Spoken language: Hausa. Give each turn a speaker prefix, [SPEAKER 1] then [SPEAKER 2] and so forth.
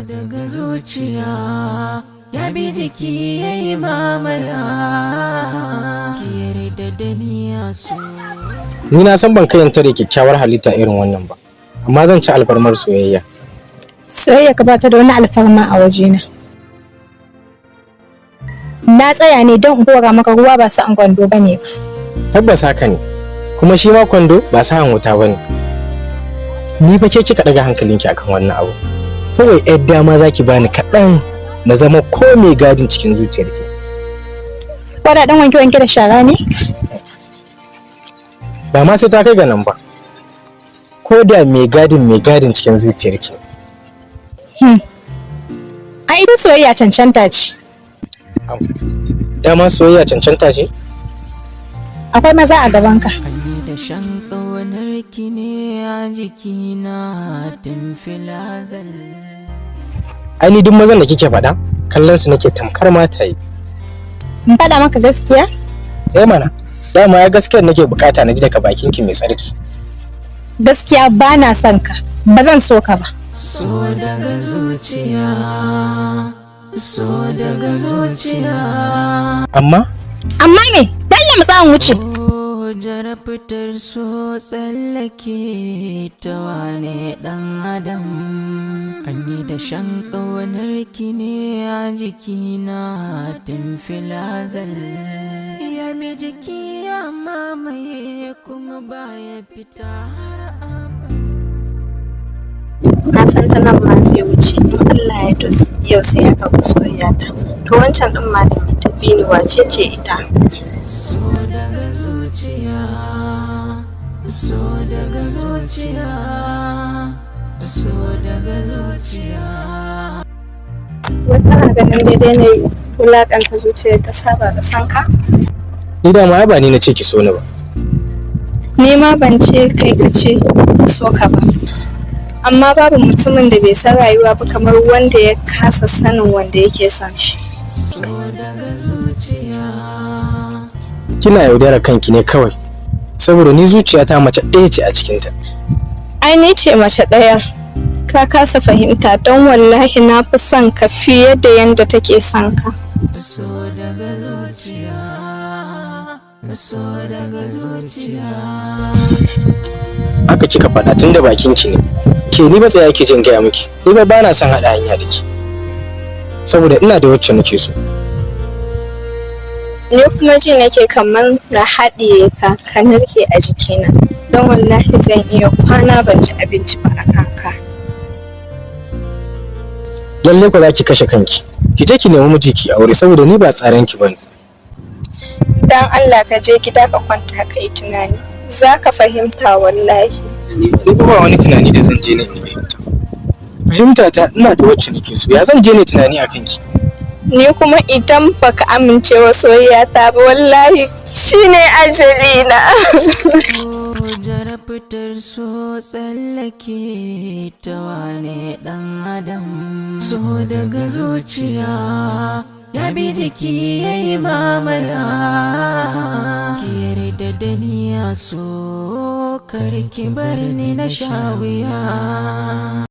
[SPEAKER 1] Daga zuciya ya bi jiki ya yi mamaya, ki yarda da ni a so.
[SPEAKER 2] Ni na san ban kai in tare kyakkyawar halitta irin wannan ba, amma zan ci alfarmar soyayya.
[SPEAKER 3] Soyayya ka bata da wani alfarma a wajena. Na tsaya ne don in kora maka ruwa ba sa'an kwando ba ne ba.
[SPEAKER 2] Tabbas haka ne, kuma shi ma kwando ba sa'an wuta bane. Ni fa ke kika daga hankalinki akan wannan abu. Kawai yar dama zaki bani kaɗan na zama ko mai gadin cikin zuciyarki.
[SPEAKER 3] Ko da dan wanke wanke da shara ne?
[SPEAKER 2] Ba ma sai ta kai ga nan ba, ko da mai gadin cikin zuciyarki.
[SPEAKER 3] Ai ita soyayya cancanta ce.
[SPEAKER 2] Dama soyayya cancanta ce?
[SPEAKER 3] Akwai maza a gabanka.
[SPEAKER 1] An yi da shan ƙaunar ki ne a jikina tun filazal.
[SPEAKER 2] Ai ni duk mazan da kike faɗa kallon su nake tamkar mataye.
[SPEAKER 3] In faɗa maka gaskiya?
[SPEAKER 2] Eh mana, dama ya gaskiyar nake bukata na ji daga bakinki mai tsarki.
[SPEAKER 3] Gaskiya ba na son ka. Ba zan so ka ba.
[SPEAKER 1] So daga zuciya, so daga zuciya.
[SPEAKER 2] Amma
[SPEAKER 3] Amma me? Dalla mu tsawon wuce.
[SPEAKER 1] Oh, jarabtar so tsallake ta wane ɗan adam. An yi da shan ƙaunar ki ne a jikina tun filazal. Ya mai jiki ya mamaye kuma baya fita har abada.
[SPEAKER 4] Na san ta nan ma zai wuce in Allah ya to yau sai ya karɓi soyayyata. To, wancan ɗin ma da mai tafi ni, wace ce ita?
[SPEAKER 1] So daga zuciya, so daga zuciya, so daga zuciya.
[SPEAKER 4] Wai kana ganin daidai ne wulaƙanta zuciya ta saba da san ka?
[SPEAKER 2] Ni dama ai ba ni na ce ki so ni ba.
[SPEAKER 4] Ni ma ban ce kai ka ce in so ka ba. Amma babu mutumin da bai san rayuwa ba kamar wanda ya kasa sanin wanda yake son shi.
[SPEAKER 1] So daga zuciya.
[SPEAKER 2] Kina yaudarar kanki ne kawai, saboda ni zuciyata mace ɗaya ce a cikinta.
[SPEAKER 4] Ai ni ce mace ɗayar. Ka kasa fahimta, don wallahi na fi son ka fiye da yanda take son ka.
[SPEAKER 1] So daga zuciya, so daga zuciya.
[SPEAKER 2] Haka kika faɗa tun da bakinki ne. Ke, ni ba tsaya ki jin gaya miki, ni ba bana son haɗa hanya da ki, saboda ina da wacce nake so.
[SPEAKER 4] Ni kuma ji nake kamar na haɗiye ka, ka narke a jikina, don wallahi zan iya kwana ban ci abinci ba a kanka.
[SPEAKER 2] Lalle ko za ki kashe kanki. Ki je ki nemi miji ki aure, saboda ni ba tsaran ki bane.
[SPEAKER 4] Dan Allah ka je gida ka kwanta ka yi tunani. Za ka fahimta wallahi.
[SPEAKER 2] Ni ba wani tunani da zan je ne in fahimta. Fahimta ta, ina da wacce nake so, ya zan je ne tunani a kanki?
[SPEAKER 4] Ni kuma idan baka amince wa soyayya ta ba, wallahi shine ajalina.
[SPEAKER 1] Jarabtar so tsallake ta wane ɗan adam. So daga zuciya ya bi jiki ya yi mamaya, ki yarda da ni a so, kar ki bar ni na sha wuya.